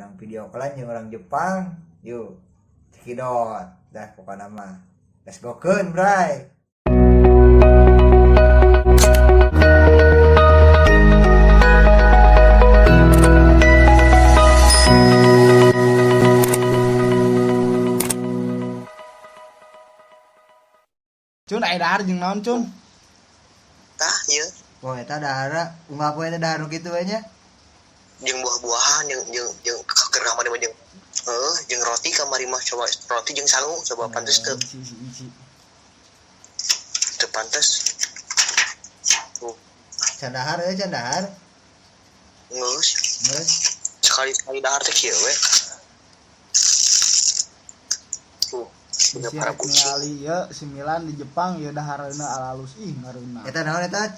Urang video callan jeung orang Jepang. Yuk, cekidot. Dah pokoknya mah. Let's go keun, Bray. Cun, aya dahar jeung naon, Cun? Tah ieu. Wah, eta dahara, unggal poe teh dahar nu kitu we nya. Jeung buah-buahan jeung jeung jeung keur kamari mah jeung heuh jeung roti kamari mah, coba roti jeung sangu, coba pantes teu? Isi, isi, isi. Teu pantes. Tuh. Can dahar euy, can dahar. Geus. Geus. Sekali-sekali dahar teh kieu we. Tuh, punya Bisi para rek kucing. ningali ieu si Milan di Jepang ieu dahareuna alalus, ih ngareuna. Eta naon eta?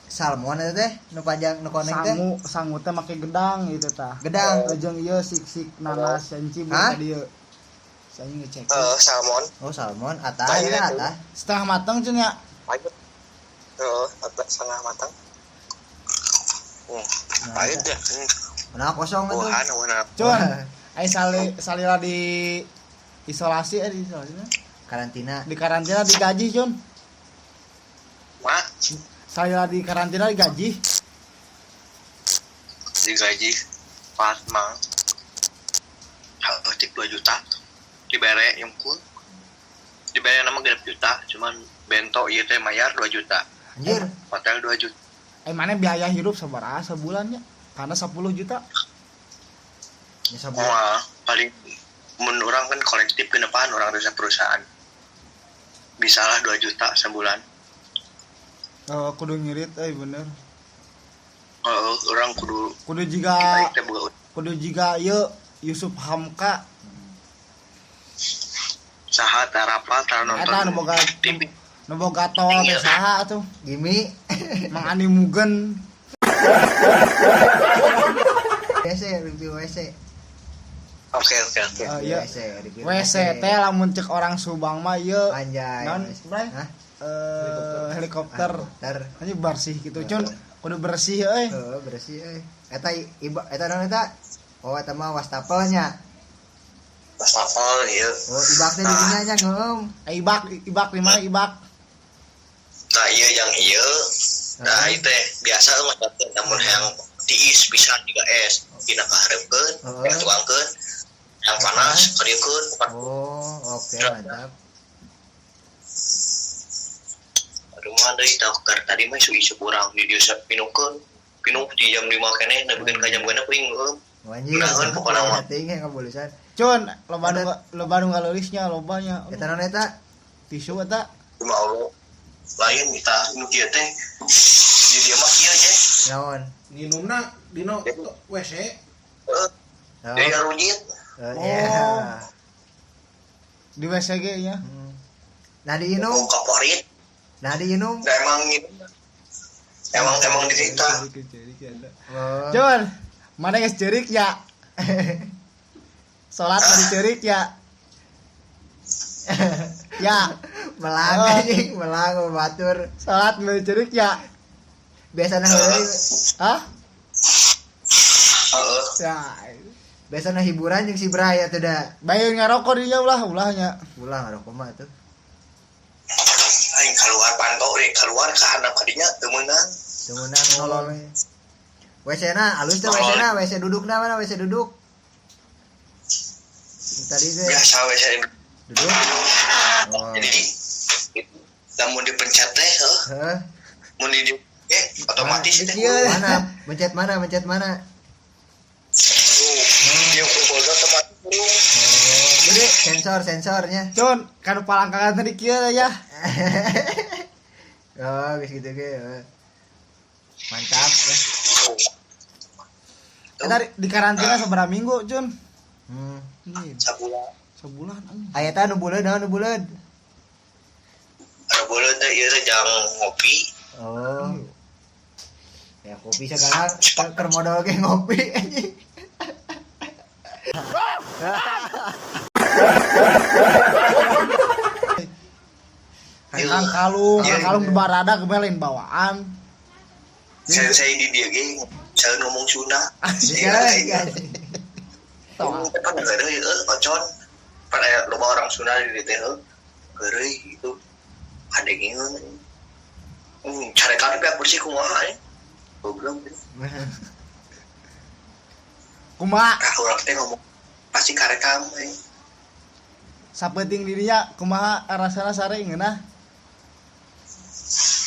Salmon eta teh, nu panjang nu koneng teh. Sangu, sangu teh make gedang gitu tah. Gedang. Jeung ieu sik-sik nanas yang Hah? ka dieu. Saya ngecek. Eh, salmon. Oh, salmon atah Nah, ya iya, atah. Setengah matang, Cun, ya. Pahit. Heeh, atau setengah matang. Nah, Pahit eta. deh. Nah, kosong atuh. Buahan, buahan. Cun, ai sali salila di isolasi, eh, di isolasi na? Karantina. Di karantina digaji, Cun. Mah, Salila di karantina digaji. Digaji pas mang. Harus 2 juta. Dibere yang pun. Dibere nama 6 juta, cuman bento ieu teh mayar 2 juta. Anjir. Hotel 2 juta. Eh, mana biaya hirup sabaraha sebulannya? Karena 10 juta. Ya sabulan. Wah, paling mun urang kan kolektif ke depan orang bisa perusahaan. Bisalah 2 juta sebulan. Oh, kudu ngirit euy, bener. Oh, orang kudu Kudu jiga naik teh boga kudu jiga ieu Yusuf Hamka. Saha tara apa tara nonton Eta nu boga TV. Nu boga tol teh saha atuh? Gimi. Mang Andi Mugen. WC, review WC. Oke. Eh, iya. WC, review WC teh lamun cek orang Subang mah ieu Anjay. Naon, WC. Bray? Hah? Eh, helikopter. Helikopter. Anjing bersih gitu, Cun. Kudu bersih euy. Heeh, bersih euy. Eta iba eta naon eta? Oh, eta mah wastafelnya. Wastafel ieu. Oh, ibak teh di dinya nya ngeum. Eh, ibak, ibak di mana ibak? Nah, iya yang ieu. Nah, ieu teh biasa mah teh namun yang tiis pisan juga es. Dina kaharepkeun, Heeh. yang tuangkeun, yang panas kadieukeun. Oh, oke, mantap. Aduh mah deui tah keur tadi mah isu-isu urang di dieu minumkeun. Minum di jam 5 keneh nepikeun ka jam 6 euing heuh. Anjir. Naon pokona mah. Ting yang kabulusan. Cun, loba nu ngaleulisnya lobanya. Eta naon eta? Tisu eta. Cuma Allah lain kita nu kieu teh di dieu mah kieu je. Naon? Nginumna dino WC. Heeh, Oh, dari rujit. eh, Oh. iya. Di WC ge nya. Nah diinum, Oh, kaporit. nah diinum. Nah, emang nginum. Emang emang dirita. Oh. Cun, mana geus ceurik ya? Salat tadi ceurik ya? Ya, Melang Oh. anjing, melang batur. salat bari ceurik ya? Biasana heureuy, Hah? Heeh. Ya. biasana hiburan jeung si Bray atuh da. Bae ngarokok di ulah ulahnya. Ulah ngarokok mah atuh. Aing keluar pantau deh, keluar ke handap kadinya teu meunang. Teu meunang nolol we. WC-na alus teh WC-na, WC dudukna mana WC duduk. Tadi teh Biasa we saya duduk. Oh. Jadi lamun dipencet teh heuh, Heh. mun di otomatis teh. Mana? Mencet mana? Mencet mana? Tuh, dia kumpul otomatis. Oh, jadi sensor sensornya. Cun, kan palangkangan tadi kieu ya. Oh, geus gitu ge. Oh. Mantap ya. Eta di karantina sabaraha minggu, Cun? Hmm. Anjir, Sabulan. sebulan anjing. Aya tah nu buleud, naon nu buleud? Ada boleh teh ieu teh jang ngopi. Oh. Ya kopi segala keur modal ge ngopi anjing. Kang kalung, Iya, kang kalung barada kebelin bawaan. Saya di dia ge saya ngomong Sunda. Iya, iya. Tong. Kan heureuy euy ocon. Pan aya loba orang Sunda di dieu teh heuh. Heureuy gitu. Kadengeun. Carekan pihak bersih kumaha eh. Goblok. Kumaha Tah urang teh ngomong pasti karekam eh. Sapeuting dirinya kumaha rasana sare ngeunah.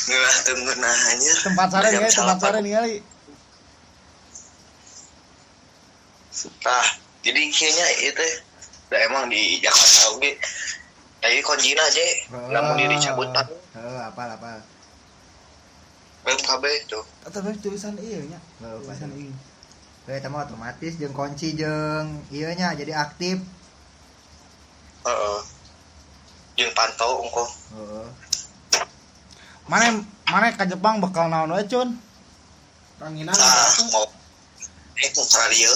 Ngeunah teu ngeunah anjir. Tempat sare Jam ningali, tempat sare 8. ningali. Tah, jadi kayaknya itu teh da emang di Jakarta oge. Jadi kuncina aja, lamun diri cabut pan Heeh, apal apal. belum kabeh tuh. Atau tulisan ieu nya. Heeh, Tulisan ieu. Eta mah otomatis jeung kunci jeung ieu nya jadi aktif. Heeh. Jeung pantau ongko. Heeh. Mana mana ka Jepang bakal naon we, Cun? Ranginang Tah, apa? mau itu Australia,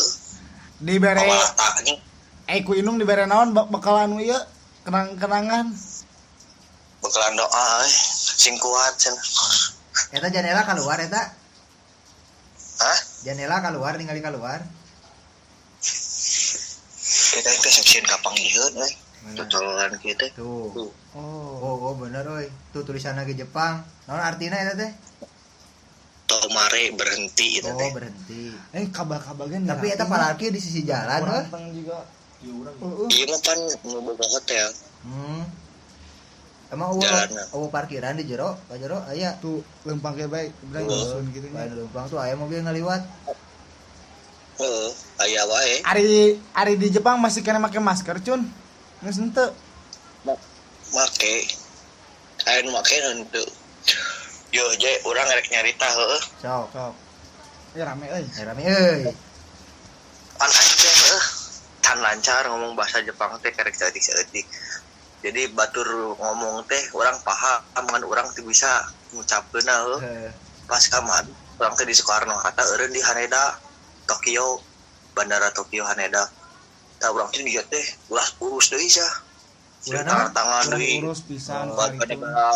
Dibere malah tak anjing ku indung dibere naon bakal anu ieu kenang-kenangan. bakalan doa eh. Sing kuat cenah. Eta jendela keluar eta. Hah? Jendela keluar ningali keluar. Kita teh saksian kapanggiheun euy. Mana? Tutorialan kieu teh. Tuh. Tuh. Oh. Oh, oh bener euy. Tuh tulisan lagi Jepang. Naon artina eta teh? Tomare berhenti itu Oh, teh. berhenti. Kabar-kabarnya Tapi eta parkir di sisi jalan euy. Orang juga. Ya urang. Heeh. Ieu mah pan nu boga hotel. Emang eueuh Jalanna. eueuh parkiran di jero, ka jero aya. Tuh lempang ke baik, berani Heeh. nyusun gitu nya. Bae leumpang tuh aya mobil ngaliwat. Heeh, aya wae. Ari ari di Jepang masih kena make masker, Cun. Geus henteu. Make. Aya nu make henteu. Yo je urang rek nyarita heueuh. Sok. Sok. Ya rame euy. Eh rame euy. Pan aing teh heueuh can lancar ngomong bahasa Jepang teh karek saeutik-saeutik. Jadi batur ngomong teh orang paham kan urang teu bisa ngucapkeunna heueuh. Heeh. Pas kamari urang teh di Soekarno Hatta eureun di Haneda, Tokyo, Bandara Tokyo Haneda. Tah urang teh dia teh ulah urus deui sah. Ulah naon? Tangan Urang deui. urus pisan Oh, Warga kali itu. negara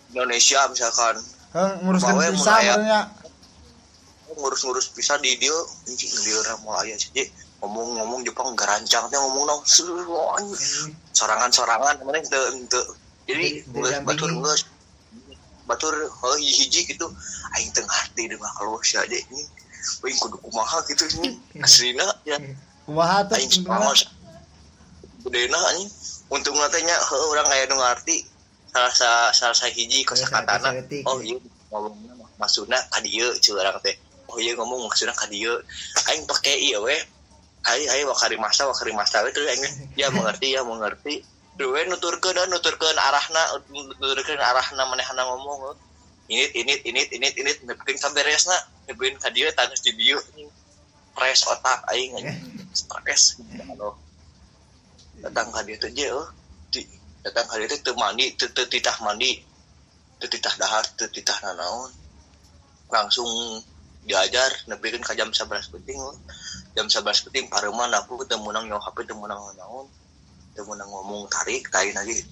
Indonesia misalkan Heuh, nguruskeun Bawe visa mun aya. meureun nya. Ngurus-ngurus bisa di dia anjing di orang mau aya sih ngomong-ngomong Jepang garancang teh ngomong dong sorangan-sorangan mana teu teu jadi Di- geus batur didampingi. geus batur heuh hiji gitu aing teu ngarti deui mah kalau sia aja ini aing kudu kumaha gitu ini aslina ya Kumaha tuh aing untungna? semangat gedena anjing untungna teh nya heuh urang aya nu ngarti salah sa salah sahiji kosakatana Saeutik. oh iya ngomongna mah maksudna ka dieu ceuk urang teh oh iya ngomong maksudna ka dieu aing pake ieu we aing aing wakarimasa wakarimasa we terus aing ya mengerti ya mengerti terus we nuturkeun dan nuturkeun arahna nuturkeun arahna manehna ngomong ini nepikeun ka beresna nepikeun ka dieu tangis di dieu stres otak aing anjing. Stres halo datang ka dieu teh je eueuh. Di datang ka dieu teh teu mandi teu teu titah mandi teu titah dahar teu titah nanaon langsung diajar nepikeun ka jam 11 penting eueuh. Jam 11 penting pareuman aku teu meunang nyawa HP teu meunang naon teu meunang ngomong tarik tai lagi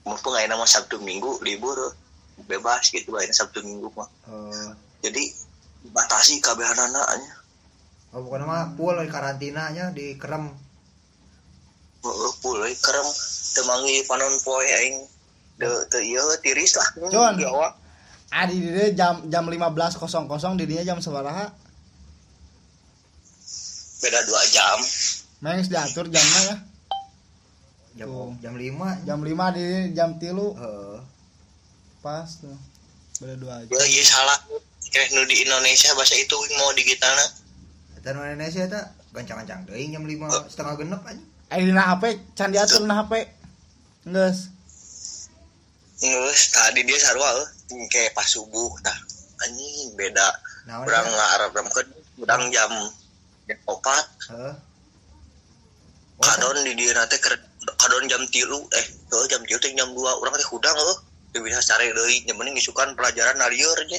mumpung ayeuna mah Sabtu Minggu libur eueuh. Bebas gitu ayeuna Sabtu Minggu mah Oh, jadi dibatasi kabehanana nya. oh pokoknya mah full di karantina nya di kerem. Heeh, pulai kerem teu manggih panon poe aing teu teu ieu tiris lah. Cun. Di awak. Ari di dieu jam jam 15.00 di dinya jam sabaraha? Beda 2 jam. Meng geus diatur jamnya ya. Jam Tuh. jam 5. Jam 5 di jam 3 Heeh. pas tuh. Beda 2 jam. Ya ieu salah. Kira nu di Indonesia bahasa itu mau digitalna. Eta nu Indonesia eta gancang-gancang teuing jam 5 setengah genep anjing. Dina HP can diatur na HP. Geus. Geus tadi dia sarua eueuh kayak pas subuh tah. Anjing beda. Naon Urang eta? ngaarepkeun urang jam jam 4 Heeh. Oh, kadon di dieu teh keur kadon jam 3 heuh jam 3 teh jam 2 urang teh hudang eueuh. Teu bisa sare deui nya mending isukan pelajaran nalieur je.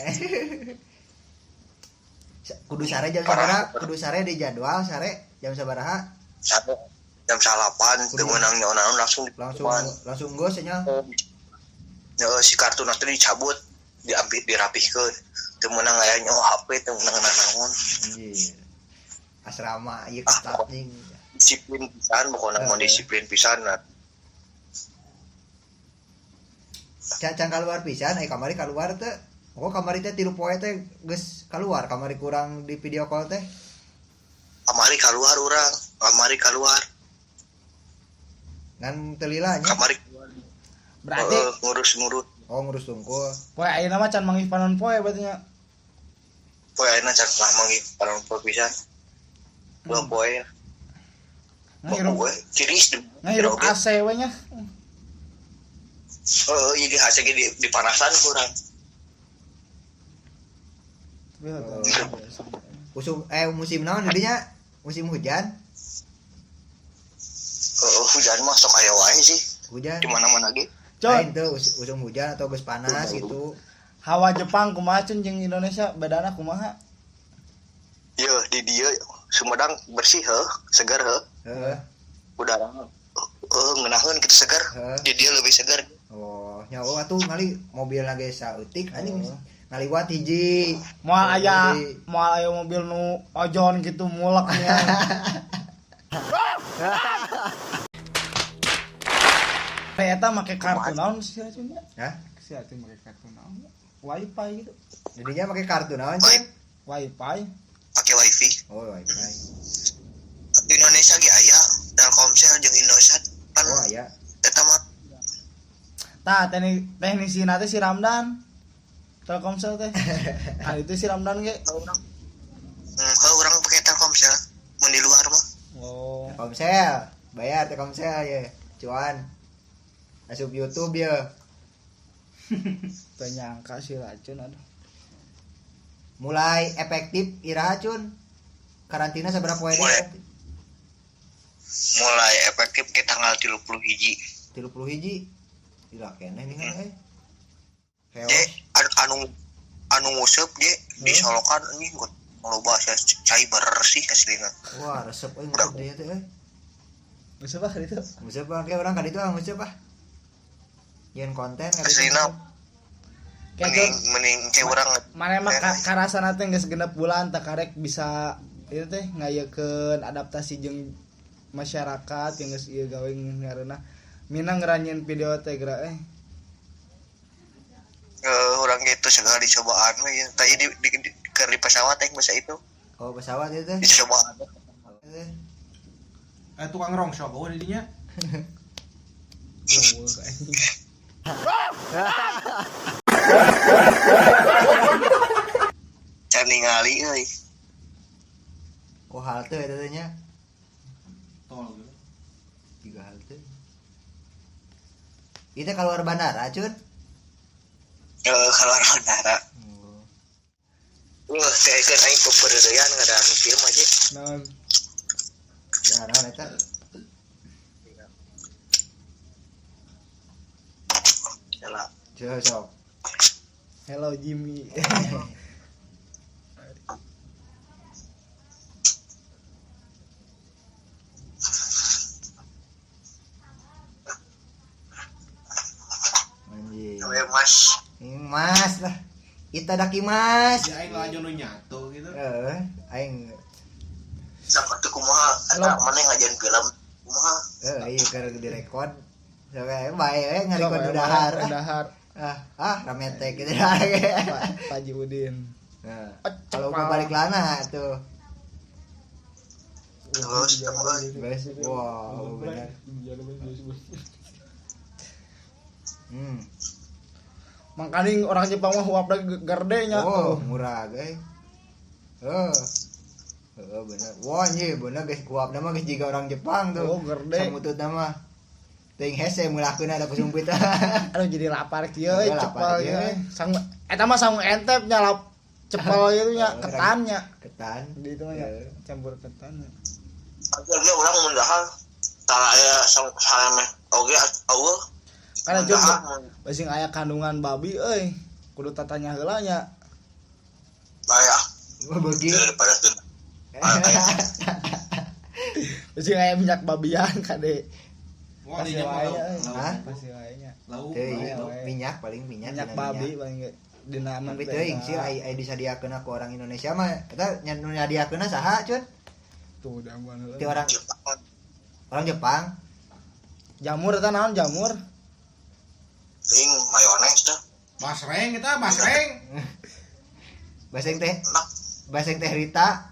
Kudu sare jam Parah. sabaraha? Kudu sare di jadwal sare jam sabaraha? Sare jam 9 teu meunang nyaon langsung Langsung dikuman. langsung geus nya. Ya, si kartu nanti dicabut diambil dirapihkeun teu meunang aya nyawa HP teu meunang nanaon Anjir. Asrama ieu ketat ning. Disiplin pisan pokona mah disiplin pisan nah. Can keluar pisan ai kamari keluar teh. Oh kamari teh 3 poe teh geus keluar kamari kurang di video call teh. Kamari keluar urang, kamari keluar. Ngan teu lila nya. Kamari berarti ngurus-ngurus. Oh ngurus tungkul. Poe ayeuna mah can manggih panon poe berarti nya. Poe ayeuna can manggih panon poe pisan. 2 poe. Ngahirup tiris. Ngahirup AC we nya. Heeh, ieu ge AC ge dipanasan kurang. Musim naon dinya? Musim hujan? Hujan mah sok aya wae sih. Hujan. Di mana-mana ge. Lain teu usum hujan atau geus panas gitu. Hawa Jepang kumaha cun jeung Indonesia bedana kumaha? Yeuh di dieu Sumedang bersih heuh, segar heuh. Heeh. Udara ngeunaheun kitu segar. Di dieu lebih segar. Oh, nyawa atuh ngali mobil ge saeutik anjing. Ngaliwat hiji. Moal aya mobil nu ojon gitu muleknya. Eta make kartu naon sih acun nya? Hah? Si acun make kartu naon? Wifi gitu. Jadinya make kartu naon sih? Wifi. Pakai wifi. Oh, wifi. Di Indonesia ge aya Telkomsel jeung Indosat. Pan oh aya. Eta mah. Tah teknisi na teh si Ramdan. Telkomsel teh. Ah itu si Ramdan ge. Kalau urang pakai Telkomsel mun di luar mah. Oh. Telkomsel, bayar Telkomsel ya. Cuan. Asup YouTube ya. Teu nyangka si racun aduh. Mulai efektif iraha cun. Karantina sabaraha poe deui? Mulai efektif ke tanggal 31. 31. Gila keneh nih kan euy. Je anu nguseup je di Solokan anjing loba cai bersih aslina. Wah, resep euy nguseup dieu teh euy. Nguseup ah ka ditu. Nguseup ah urang ka ditu ah nguseup ah. Yen konten aslina. Mending ce urang mana mah karasana teh geus genep bulan teh karek bisa ieu teh ngayekeun adaptasi jeung masyarakat yang geus ieu gawe ngareunah. Minang ngeranyeun video teh geura eh. Orang gitu segala dicobaan we ya. Tadi di pesawat yang bahasa itu. Oh, pesawat itu teh. Dicobaan. Tukang rongsok eueuh di dinya. Can ningali euy. Oh, halte eta teh nya. Tol gitu. 3 halte. Itu keluar bandara, cun. Keluar bandara. Wah, kayak aing pepereurean ngadan film aja. Naon? Ya, naon eta? Salah. Sok. Hello Jimmy. Anjing. Mas. Mas lah. Itadakimasu. Ya aing lalajo nu nyatu gitu. Heeh, aing sok atuh kumaha eta maneh ngajian film kumaha? Heeh, ieu keur direkod. Sok bae we ngarekod dahar. Dahar. Ah, rame teh gitu. Pak Haji Udin. Nah, kalau mau balik lana tuh. Terus, wow, benar. Makanya orang Jepang mah huap lagi gerdenya. Oh, murah guys. Oh. Oh, bener. Wah, anjir, bener guys, huap nama guys jika orang Jepang tuh. Oh, gerde. Samutut nama. Teuing hese mulakeun ada kusumpit. Aduh jadi lapar kieu euy, cepel ieu. Sang eta mah sangu entep nya lap cepel ieu nya ketannya. Ketan. Di itu mah ya, campur ketan. Aja urang mun dahar tara aya salemeh oge eueuh. Karena jeung basing aya kandungan babi euy, kudu tatanya heula nya. Aya. Beugi. Daripada teu. Basing aya minyak babian kade. Wah, di nya Hah? Pasti wae nya. Lauk, minyak paling minyak babi paling ge dina tapi teuing sih ai disadiakeun ku orang Indonesia mah eta nu nyadiakeunna saha cun? Tuh jamuan heula. Ti orang Jepang. Orang Jepang. Jamur eta naon jamur? Ing mayones teh. Basreng kita, basreng. Baseng teh, Enak. baseng teh Rita.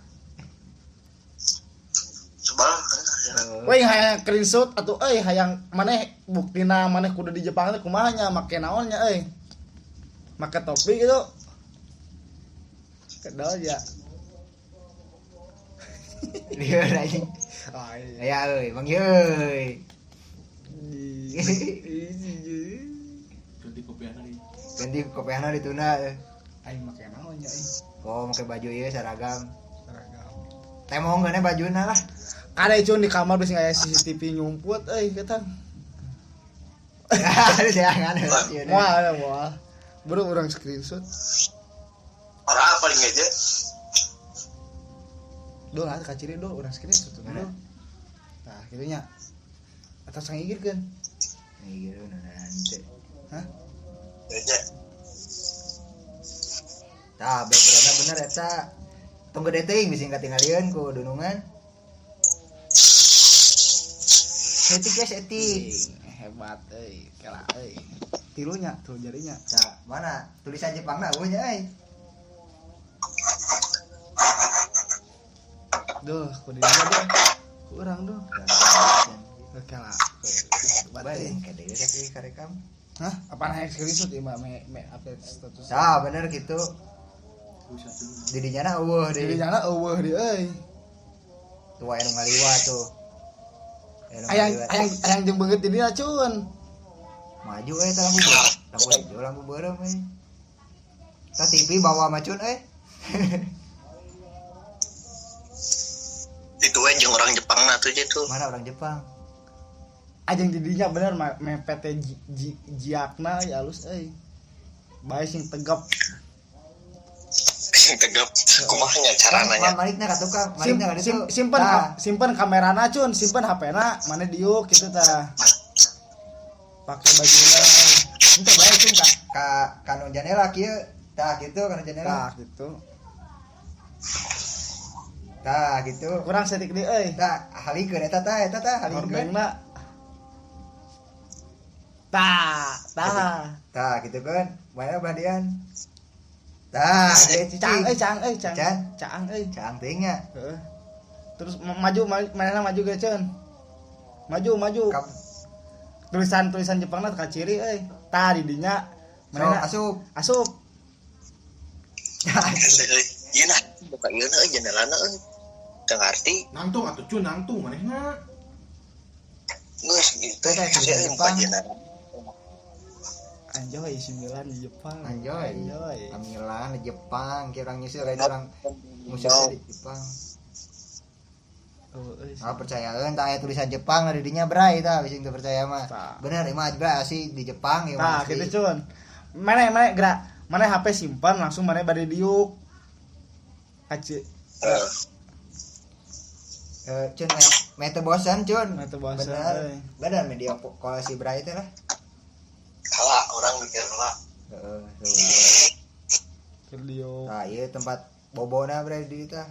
Sebal. Heeh. Weh hayang screenshot atuh euy hayang maneh buktina maneh kudu di Jepang teh kumaha nya make naon nya euy. Make topi gitu. Kedal ya. Lieur anjing. Ah, iya. Aya euy, Bang euy. Ganti kopiahna deui. Ganti kopiahna ditunda. Aing make naon nya euy. Oh, make baju ieu seragam. Seragam. Temong gane bajuna lah. Ada cun di kamar bisa ngaya CCTV nyumput euy ketang. Aduh, jangan. Moal moal. Buru urang screenshot. Orang paling aja. Dol ah kaciri dol urang screenshot tuh Mana? dol. Tah kitu nya. Atas ngigirkeun. Iya, nanti. Hah? Aja. Tah, backgroundna bener eta. Tong gede teuing bisi katingalieun ku dunungan. Etik guys, etik. Hebat euy, kela euy. Tilunya tuh jarinya. Tah, mana tulisan Jepangna eueuh nya euy. Duh, ku di dieu deh. Ku urang duh. Kela. Hebat euy. Bae, kade geus tapi karekam. Hah? Apaan hayang screenshot ieu mah me, me update status. Tah, bener gitu. Bisa tuh. Didinya na eueuh Jadi deui. nyana eueuh di euy. Tuh aya nu ngaliwat tuh. Aya nu Ayang ngaliwat. ayang ayang jeung beungeut di dieu cun. Maju euy tah lampu beureum. Lampu hijau, lampu beureum euy. Tah TV bawa macun euy. Itu we jeung orang Jepang na tuh tuh. Mana orang Jepang? Ajeng di dinya bener mepet teh jiakna euy alus euy. Bae sing tegap. Sing tegap. Kumaha nya carana nya? Malikna ka tukang, Sim, malikna ka ditu. sim, simpen Tah. simpen kamerana cun, simpen HP-na, mana diuk gitu tah. Pakai bajuna. Ente bae cun ka ka kanu jandela kieu. Tah kitu kanu jandela. Tah gitu. Tah gitu. Kurang setik deui euy. Tah halikeun eta tah eta tah halikeun. Powerbankna. Tah, tah. Tah gitu kan. Mana badian? Tah, dia Cang cicing. euy, cang euy, cang. Can? Cang euy. Cang teuing nya. Heeh. Terus maju manehna maju ge ceun. Maju, maju. Kap Tulisan-tulisan Jepangna teu kaciri euy. Tah di dinya sok manehna asup. asup. Tah, Ieu nah, buka ieu na euy jendelana euy. Teu ngarti. Nangtung atuh cun nangtung manehna. Geus gitu. Teh, teh, Saya Jepang. buka jendela. Anjoy 9 di Jepang. Anjoy. Anjoy. Milan di Jepang, kira orang nyusul kayak orang musuh di Jepang. Oh, euy. Ah percayaeun tah aya tulisan Jepang di dinya bray tah bisi teu percaya mah. Tah. Bener ieu mah bray asli di Jepang ieu Tah mah asli. gitu cun. Mana mana gerak. Mana HP simpan langsung mana bade diuk. Kaci Heeh. Eh, cun me teu bosan cun. Me teu bosan, Bener. euy. Bener media kalau si Bray teh lah. Kalah orang mikir lah. Heeh. tuh. keur diuk. Tah ieu tempat bobona Bray di dieu tah.